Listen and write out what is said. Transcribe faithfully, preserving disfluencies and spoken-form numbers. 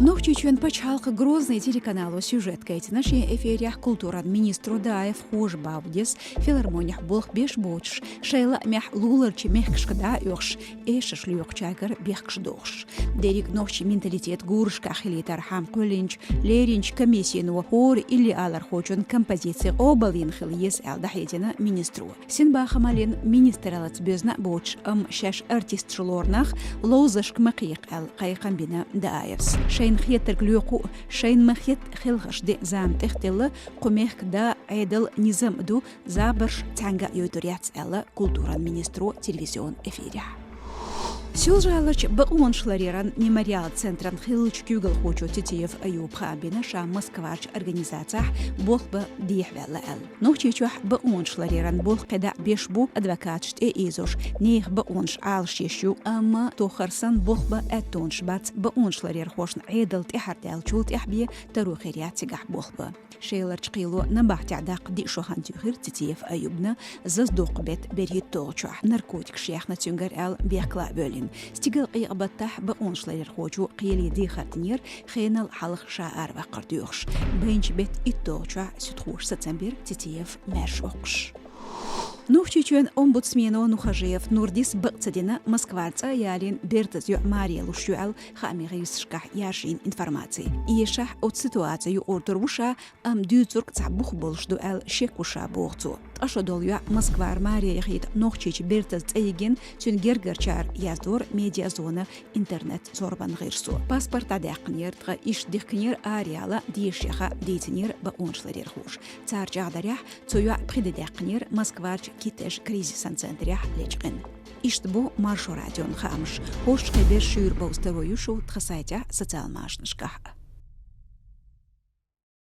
Нохчийчоьн пачхьалкхан Грозный телеканало сюжет гайтина шен эфирехь культуран министро Даев Хож-Бавдис филармонехь болх беш боцуш, шайн лаамехь луларчу мехкашка дӀа а оьхуш, эшарш лоькхучаьргара бехкаш дохуш. Дерриг нохчийн менталитет гурашкахь хилийтархьама кхоьллинчу, леринчу комиссино хӀора иллиалархочун композици къобалйина хила еза аьлла дӀахьедина министро. Синбахамаллин министраллаца боьзна а боцуш, амма шаьш артисташ лору нах ловзаршка ма кхайкха аьлла кхайкхам бина Даевс. Шайна хетарг лоькху а, шайна ма-хетта хелхаш деа зама тӀехтелла, кху мехкан да, Ӏедал, низам а ду, забарш цхьаьнга а йойтур яц аьлла культуран министро телевизион эфирехь. Соьлжа-ГӀаларчу бакъонаш ларъяран мемориал центран хиллачу куьйгалхочо Тетеев Аюба хаам бина ша Москварчу организацехь болх бан дехьаваьлла аьлла. Нохчийчохь бакъонаш ларъяран болх кхидӀа беш бу адвокаташ тӀеэзош, нехан бакъонаш Ӏалашъеш ю, амма тохар санна болх бан аьттонаш бац бакъонашларъярхошна Ӏедал тӀаьхьардаьллачул тӀаьхьа бен таро хир яц цигахь болх бан. Шеларчу кхело набахтехь даккха диъ шо хан туьйхира Тетеев Айубна, зазадоккху беттан берхӀитталгӀачохь наркотикаш яьхна цуьнгара аьлла бехкала а бевллина. Стигалкъекъа баттахь бакъонашларъярхочо кхеле дехар динера, хенал хьалха ша араваккхар доьхуш. Байначу беттан итталгӀачохь суьдхоша сацам бира Тетеев маьрша воккхуш. Нохчийчоьнан омбудсмено Нухажиев Нурдис бакъ ца дина, Москвара цӀа а ялийна, бертаза йоӀ маре луш ю аьлла хаамийн гӀирсашкахь яржийна информаци. Эшахь, оцу ситуаци юкъара тур ву ша, амма дуьйцург цхьа бух болуш ду аьлла шек ву ша, боху цо. Ткъа шо долу йоӀ Москвара маре яхийта нохчийчу бертаза цӀа йигина, цуьнан гергарчара яздора медиазона интернет-зорбанан гӀирсо. Паспорт дӀадаьккхинера, ткъа иштта дихкинера араяла, дешаха дийцинера бакъонашларъярхоша. Цара чӀагӀдарехь, цу йоӀа пхи де даьккхинера Москварчу Китеж кризисан центрехь лечкъина. Иштта бу Маршо радион хаамаш. ХӀорш кхин берш шуьйра бовза таро ю шу тхан сайтехь, социал машанашкахь а.